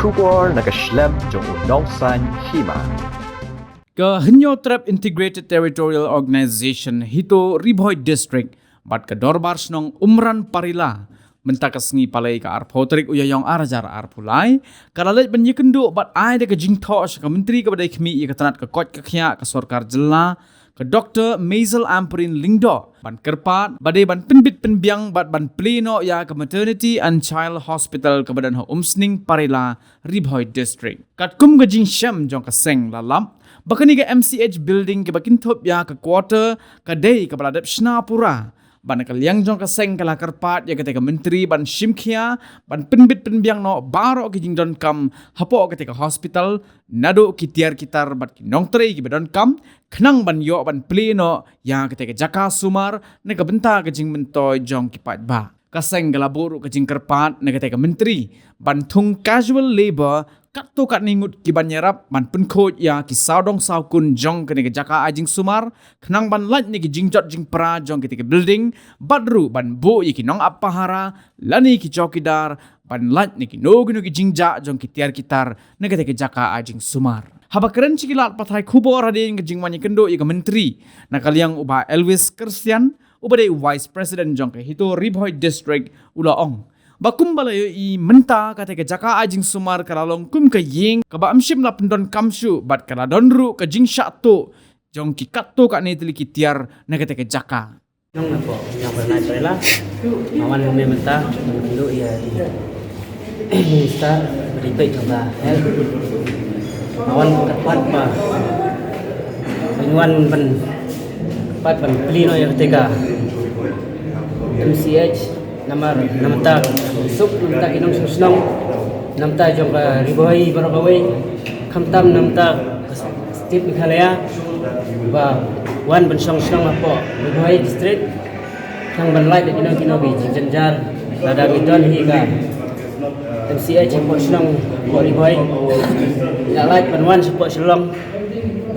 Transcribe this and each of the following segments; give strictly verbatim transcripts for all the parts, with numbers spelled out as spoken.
Khubor na ka shlem jong u Nongsaiñ Hima. Ka Hynñiewtrep Integrated Territorial Organization HITO Ri Bhoi District bad ka Dorbar Shnong Umran Parila mynta ka sngi Palei ka arphew tarik u Ïaïong ar hajar arphew lai ka la leit ban ïakynduh bad ai da ka jingthoh sha ka Myntri kaba dei khmih ïa ka tnat ka koit ka khiah ka sorkar jylla, ka Doktor Maisel Ampareen Lyngdoh, ban kyrpad ba dei ban pynbit pynbiang bad ban plie noh ïa ka Maternity and Child Hospital kaba don ha Umsning Parila, Ri Bhoi District. Katkum ka jingshem jong ka seng la lap ba kane ka M C H building kaba kynthup ïa ka quarter ka dei kaba la dep shna pura. Bad na ka liang jong ka seng ka la kyrpad ïa kata ka Myntri ban shim khia ban pynbit pynbiang noh baroh ki jingdonkam hapoh kata ka hospital, naduh ki tiar ki tar bad ki nongtrei kiba donkam, khnang ban ïoh ban plie noh ïa kata ka jaka sumar na ka bynta ka jingmyntoi jong ki paidbah. Ka seng ka la buh ruh ka jingkyrpad na kata ka Myntri ban thung casual labour katto katne ngut kiban ïarap ban pynkhuid ïa ki sawdong sawkun jong kane ka jaka ai jingsumar, khnang ban lait na ki jingjot jingpra jong kata ka building, bad ruh ban buh ïa ki nongap pahara lane ki chowkidar ban lait na kino kino ki jingjah jong ki tiar ki tar na kata ka jaka ai jingsumar. Haba kren sha ki lad pathai khubor hadien ka jingwan ïakynduh ïa ka Myntri, na ka liang u Bah Elvis Christian, uba dei u Vice President jong ka HITO Ri Bhoi District, u la ong ba kumba la ïohi mynta kata ka jaka ai jingsumar ka la long kum ka ïing kaba ym shym la pyndonkam shuh bad ka la don ruh ka jingshah tuh jong ki katto katne tylli ki tiar na kata ka jaka. Nong na pok, nong bernai perela. Mawan ne mynta, ndu ya. Minister, beri pek coba. Mawan kyrpad ba. Mawan ban, kyrpad ban plie noh ïa kata ka M C H, namar na bynta suk, na bynta ki nongshong shnong, na bynta jong ka Ri Bhoi baroh kawei, khamtam na bynta ka State Meghalaya, ba wan ban shong shnong hapoh Ri Bhoi District, khnang ban lait da kino kino ki jingjynjar, lada ngi don hi ka M C H hapoh shnong hapoh Ri Bhoi, ngi la lait ban wan shapoh Shillong,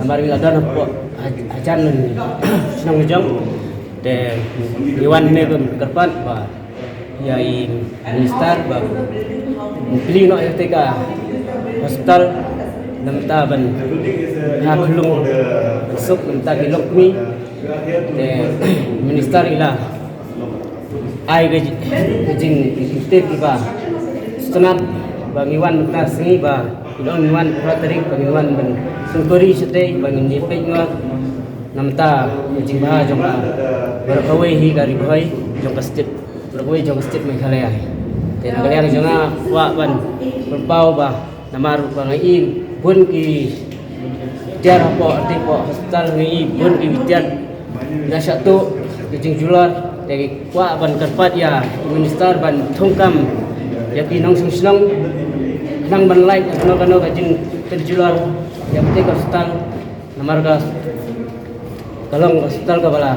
namar ngi la don hapoh ha-, hajan shnong jong. Te ngi wan ne ban kyrpad ba ïa i minister ba plie noh ïa kata ka hospital, na bynta ban ha khunlung suk na bynta ki longkmie. Te minister i la ai ka ji-, ka jingtip kiba sngewtynnat ba ngi wan mynta sngi ba ngi ong ngi wan phra tarik ba ngi wan ban sngewthuh shatei ba ngin ïa peit noh na bynta ka jingbha jong ka baroh kawei hi ka Ri Bhoi jong ka state. Baroh kawei jong ka state Meghalaya. Te na ka liang jong nga kwah ban pynpaw ba namar ba nga i bun ki tiar hapoh, hapoh hospital nga i bun ki tiar da shah tuh ki jingjulor, te kwah ban kyrpad ïa minister ban thungkam ïa ki nongshong shnong khnang ban lait kano kano ka jingpynjulor ïa kata ka hospital. Namar ka, ka long ka hospital kaba la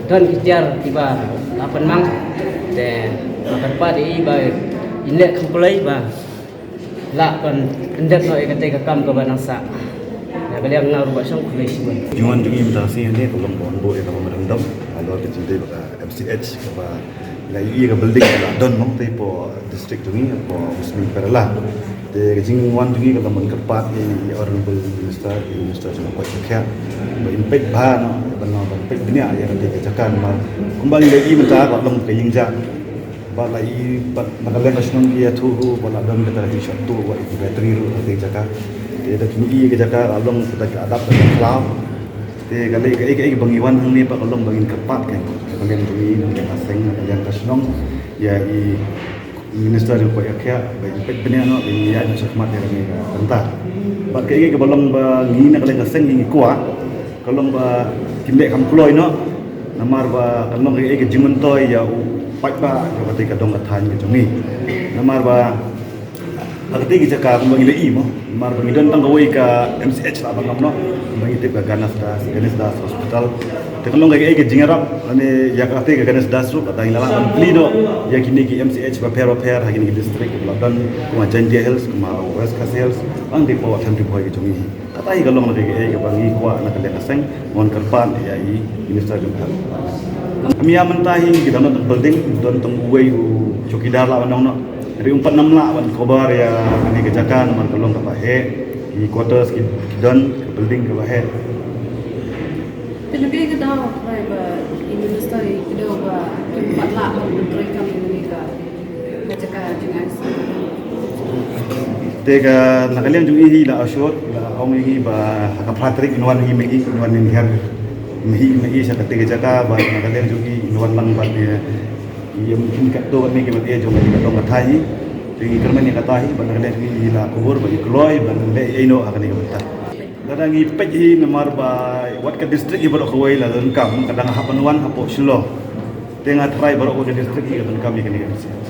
don ki tiar kiba la pynmang. Te nga kyrpad ïa i ba in leh kham kloi ba lah ban pyndep noh ïa kata ka kam kaba nang sah. Na ka liang nga ruh ba shong khublei shibun. Jingwan jong ngi mynta ka sngi hangne ka long ban buh ïa ka memorandum halor ka jingtei ba ka M C H kaba la ïohi ïa ka building ba la don noh te hapoh district jong ngi hapoh Umsning Parila. Te ka jingwan jong ngi ka long ban kyrpad ïa i Honourable Minister, ïa i Minister jong ka koit ka khiah ba in peit bha noh, ban, ban peit bniah ïa kata ka jaka namar kumba ngi la ïohi mynta ka long ka ïing jah. Ba la i, ba na ka liang ka shnong ki ïathuh ruh ba la don kata ka jingshah tuh ba i battery ruh ha kata ka jaka. Te da ki ïohi ka jaka ka long kata ka adap kata ka khlaw. Te ka lei kaei kaei ba ngi wan hangne ba ka long ba ngin kyrpad ka, ka liang jong ngi, na ka liang ka seng, na ka liang ka shnong, ïa i minister jong ka koit ka khiah ba in peit bniah noh, ba in ïaid shakhmat ïa kane ka bynta. Bad kaei kaei kaba long ba ngi na ka liang ka seng ngi kwah ka long ba kin leh kham kloi noh. Namar ba kan long kaei ka jingmyntoi ïa u paidbah jong kata ka dong ka thaiñ ka jong ngi. Namar ba ha kata ka jaka kumba ngi la i mo, namar ba ngi don tang kawei ka M C H lah ban long noh, kumba ngi tip ka Ganesh Das, Ganesh Das Hospital. Te kan long kaei ka jingïarap lane ïa kata ka Ganesh Das ruh kata ngi la lah ban plie noh ïa kine ki M C H bapher bapher ha kine ki district kiba la don, kum ha Jaintia Hills, kum ha West Khasi Hills, bad hapoh Ri Bhoi ka jong ngi. Kata hi ka long na kaei kaei kaba ngi kwah na ka liang ka seng, ngan kyrpad ïa i minister jong ka. Mynta hi ki don tang building, don tang uwei u chowkidar lah ban long noh. Ri umpat nam lah ban cover ïa kane ka jaka namar ka long kaba heh, ki quarters ki don, ka building kaba heh. Te na kane ka daw trai ba i minister i kdew ba ki umpat lah ban trei kam ïa kane ka jaka jingaiñ. Te ka na ka liang jong i hi la ashot la ong i hi ba ha ka phra tarik in wan hi me i in wan in her me hi me i sha ka te ka jaka ba na ka liang jong i in wan lang ba ne i em kin ka to ne ki ba te jong ka long ka thai hi. Te i kyrmen ïa ka thai hi ba na ka liang jong i la kubur ba i kloi ba ne i no ha ka ne ka ba ta. Lada ngi peit hi namar ba wat ka district hi baroh kawei la donkam ka dang hap ban wan hapoh Shillong. Te nga tharai baroh ka district hi ka donkam ïa kane ka district.